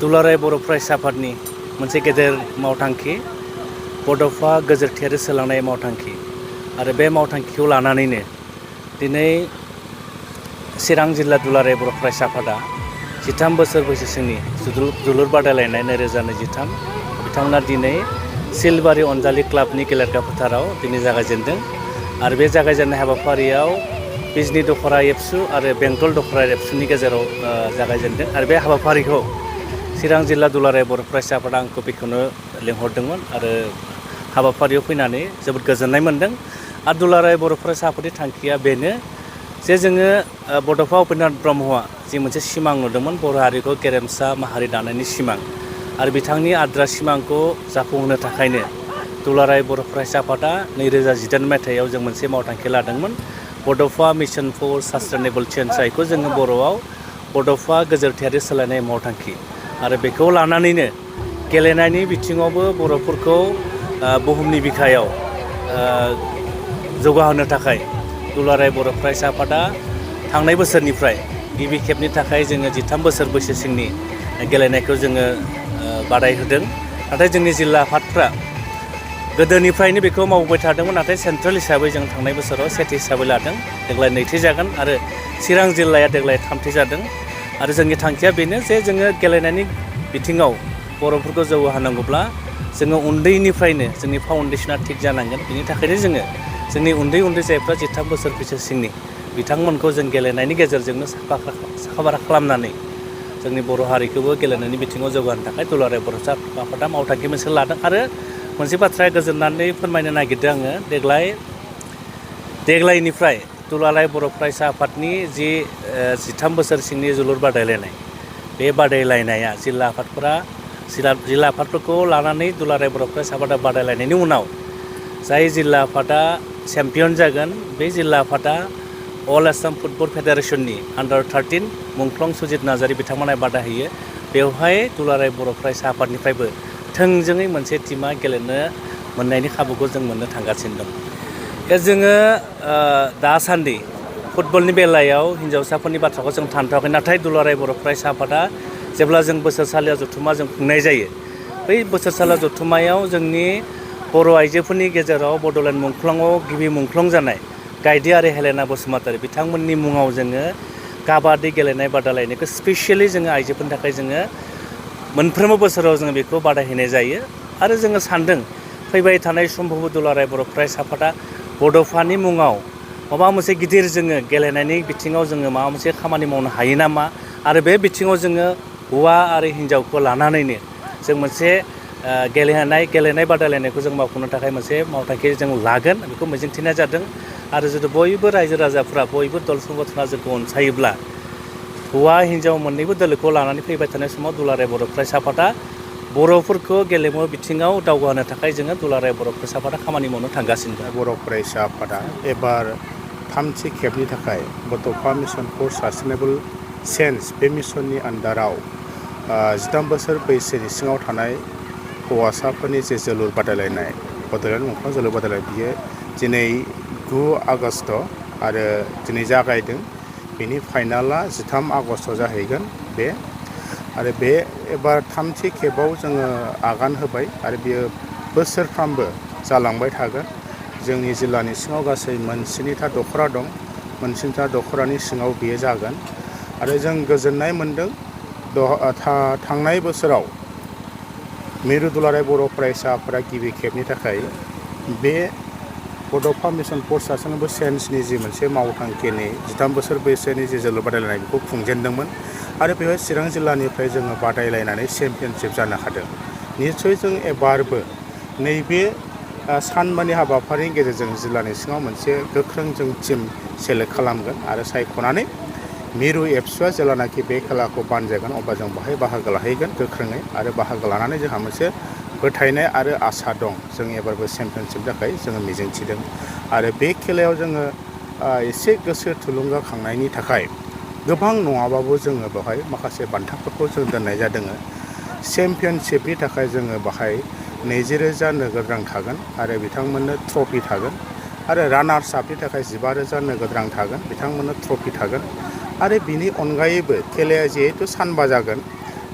दुलाराय बर' फरायसा आफादनि मोनसे गेदेर मावथांखि बड'फा गोजोरथियारि सोलांनाय मावथांखि आरो बे मावथांखिखौ लानानैनो दिनै चिरां जिल्ला दुलाराय बर' फरायसा आफादा 13 बोसोर बैसोसिमनि जोलुर बादायलायनाय 2023 बिथांमोना दिनै सिलबारि अनजालि क्लाबनि गेलेग्रा फोथाराव दिनै जागायजेनदों आरो बे जागायजेननाय हाबाफारियाव बिजनि दख'र एबसु आरो बेंटल दख'र एबसुनि गेजेराव जागायजेनदों आरो बे हाबाफारिखौ चिरां जिल्ला दुलाराय बर' फरायसा आफादा आंखौ बेखौनो लिंहरदोंमोन आरो हाबाफारियाव फैनानै जोबोद गोजोननाय मोनदों आरो दुलाराय बर' फरायसा आफादनि थांखिया बेनो जे जोङो बड'फा उपेन्द्रनाथ ब्रह्मआ जि मोनसे सिमां नुदोंमोन बर' हारिखौ गेरेमसा माहारि दानायनि सिमां आरो बिथांनि आद्रा सिमांखौ जाफुंहोनो थाखायनो दुलाराय बर' फरायसा आफादा 2018 मायथाइयाव जों मोनसे मावथांखि लादोंमोन बड'फा मिशन फर सास्टेनेबल चेन्ज जायखौ जोङो बर'आव बड'फा गोजोरथियारि सोलायनाय मावथांखि आरो बेखौ लानानैनो गेलेनायनि बिथिङावबो बर'फोरखौ बुहुमनि बिखायाव जौगाहोनो थाखाय दुलाराय बर' फरायसा आफादा थांनाय बोसोरनिफ्राय गिबि खेबनि थाखाय जोङो 13 बोसोर बैसोसिमनि गेलेनायखौ जोङो बादाय होदों नाथाय जोंनि जिल्ला आफादफ्रा गोदोनिफ्रायनो बेखौ मावबाय थादोंमोन नाथाय सेन्ट्रेल हिसाबै जों थांनाय बोसोराव सेथि हिसाबै लादों देग्लाय नैथि जागोन आरो चिरां जिल्लाया देग्लाय थामथि जादों आरो जोंनि थांखिया बेनो जे जोङो गेलेनायनि बिथिङाव बर'फोरखौ जौगाहोनांगौब्ला जोङो उन्दैनिफ्रायनो जोंनि फाउन्डेसना थिग जानांगोन बेनि थाखायनो जोङो जोंनि उन्दै जायफ्रा 13 बोसोर बैसोसिमनि बिथांमोनखौ जों गेलेनायनि गेजेरजोंनो साखा खालामनानै जोंनि बर' हारिखौबो गेलेनायनि बिथिङाव जौगाहोनो थाखाय दुलाराय बर' आफादा मावथांखि मोनसे लादों आरो मोनसे बाथ्राया गोजोननानै फोरमायनो नागिरदों आङो देग्लायनिफ्राय दुलाराय बर' फरायसा आफादनि जि 13 बोसोर सिंनि जोलुर बादायलायनाय बे बादायलायनाया जिल्ला आफादफोरखौ लानानै दुलाराय बर' फरायसा आफादा बादायलायनायनि उनाव जाय जिल्ला आफादा चेम्पियन जागोन बे जिल्ला आफादा अल आसाम फुटबल फेडारेसननि आन्डार 13 मुंख्लं सुजित नार्जारि बिथांमोना बादा होयो बेवहाय दुलाराय बर' फरायसा आफादनिफ्रायबो थोंजोङै मोनसे टीमा गेलेनो मोननायनि खाबुखौ जों मोननो थांगासिनो दं जोङो दासान्दि फुटबलनि बेलायाव हिन्जावसाफोरनि बाथ्राखौ जों थांथ'वाखै नाथाय दुलाराय बर' फरायसा आफादा जेब्ला जों बोसोरसालिया जथुम्मा जों खुंनाय जायो बै बोसोरसालिया जथुम्मायाव जोंनि बर' आइजोफोरनि गेजेराव बड'लेण्ड मुंख्लंआव गिबि मुंख्लं जानाय गायदे आरो हेलेना बसुमतारी बिथांमोननि मुङाव जोङो काबादि गेलेनाय बादायलायनायखौ स्पेसियेलि जोङो आइजोफोरनि थाखाय जोङो मोनफ्रोमबो बोसोराव जोङो बेखौ बादायहैनाय जायो आरो जोङो सानदों फैबाय थानाय समफ्रावबो दुलाराय बर' फरायसा आफादा बड'फानि मुङाव माबा मोनसे गिदिर जोङो गेलेनायनि बिथिङाव जोङो माबा मोनसे खामानि मावनो हायो नामा आरो बे बिथिङाव जोङो हौवा आरो हिन्जावखौ लानानैनो जों मोनसे गेलेनाय बादायलायनायखौ जों मावफुंनो थाखाय मोनसे मावथांखि जों लागोन बेखौ मिजिंथिनाय जादों आरो जुदि बयबो रायजो राजाफ्रा बयबो दल संगठना जोंखौ अनसायोब्ला हौवा हिन्जाव मोन्नैबो दोलोखौ लानानै फैबाय थानाय समाव दुलाराय बर' फरायसा आफादा बर'फोरखौ गेलेमु बिथिङाव दावगाहोनो थाखाय जोङो दुलाराय बर' फरायसा आफादा खामानि मावनो थांगासिनो दं। बर' फरायसा आफादा एबार थामथि खेबनि थाखाय बड'फा मिशन फर सास्टेनेबल चेन्ज बे मिशननि आन्दाराव 13 बोसोर बैसोनि सिङाव थानाय हौवासाफोरनि जे जोलुर बादायलायनाय बड'लेण्ड मुंख्लं जोलुर बादायलायनाय बियो दिनै 9 आगस्ट आरो दिनै जागायदों बेनि फाइनाला 13 आगस्ट जाहैगोन बे आरो बे एबार थामथि खेबाव जोङो आगान होबाय आरो बियो बोसोरफ्रामबो जालांबाय थागोन जोंनि जिल्लानि सिङाव गासै मोनस्निथा दख'रा दं मोनस्निथा दख'रानि सिङाव बियो जागोन आरो जों गोजोननाय मोनदों थांनाय बोसोराव मिरु दुलाराय बर' फरायसा आफादा गिबि खेबनि थाखाय बे बड'फा मिशन फर सास्टेनेबल चेन्जनि जि मोनसे मावथांखिनि 13 बोसोर बैसोनि जि जोलुर बादायलायनाय बेखौ खुंजेनदोंमोन आरो बेवहाय चिरां जिल्लानिफ्राय जोङो बादायलायनानै चेम्पियनशिप जानो हादों निस्सय जों एबारबो नैबे सानबानि हाबाफारिनि गेजेरजों जिल्लानि सिङाव मोनसे गोख्रों जों टिम सेलेक्ट खालामगोन आरो सायख'नानै मिरु एबसुआ जेब्लानाखि बे खेलाखौ बानजायगोन अब्ला जों बाहाय बाहागो लाहैगोन गोख्रोङै आरो बाहागो लानानै जोंहा मोनसे फोथायनाय आरो आसा दं जों एबारबो चेम्पियनशिप थाखाय जोङो मिजिंथिदों आरो बे खेलायाव जोङो एसे गोसो थुलुंगाखांनायनि थाखाय गोबां नङाबाबो जोङो बेवहाय माखासे बान्थाफोरखौ जों दोननाय जादों चेम्पियनशिपनि थाखाय जोङो बाहाय 20,000 नोगोद रां थागोन आरो बिथांमोननो ट्रफि थागोन आरो रानार्स आपनि थाखाय 15,000 नोगोद रां थागोन बिथांमोननो ट्रफि थागोन आरो बिनि अनगायैबो खेलाया जिहेतु सानबा जागोन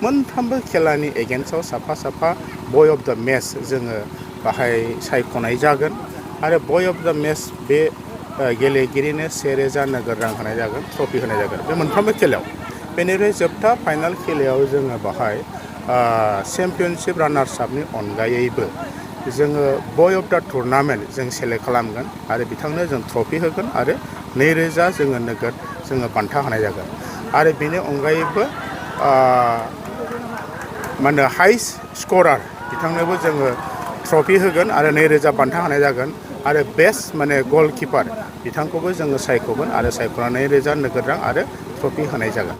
मोनफ्रोमबो खेलानि एगेन्स्टआव साफा साफा बय अफ द मेच जोङो बाहाय सायख'नाय जागोन आरो बय अफ द मेच बे गेलेगिरिनो 1000 नोगोद रां होनाय जागोन ट्रफि होनाय जागोन बे मोनफ्रोमबो खेलायाव बेनिफ्राय जोबथा फाइनाल खेलायाव जोङो बाहाय चेम्पियनशिप रानार्स आपनि अनगायैबो जोङो बय अफ द टुर्नामेन्ट जों सेलेक्ट खालामगोन आरो बिथांनो जों ट्रफि होगोन आरो 2000 जोङो नोगोद जोङो बान्था होनाय जागोन आरो बेनि अनगायैबो माने हाइस्ट स्करार बिथांनोबो जोङो ट्रफि होगोन आरो 2000 बान्था होनाय जागोन आरो बेस्ट माने गलकिपार बिथांखौबो जोङो सायख'गोन आरो सायख'नानै 2000 नोगोद रां आरो ट्रफि होनाय जागोन।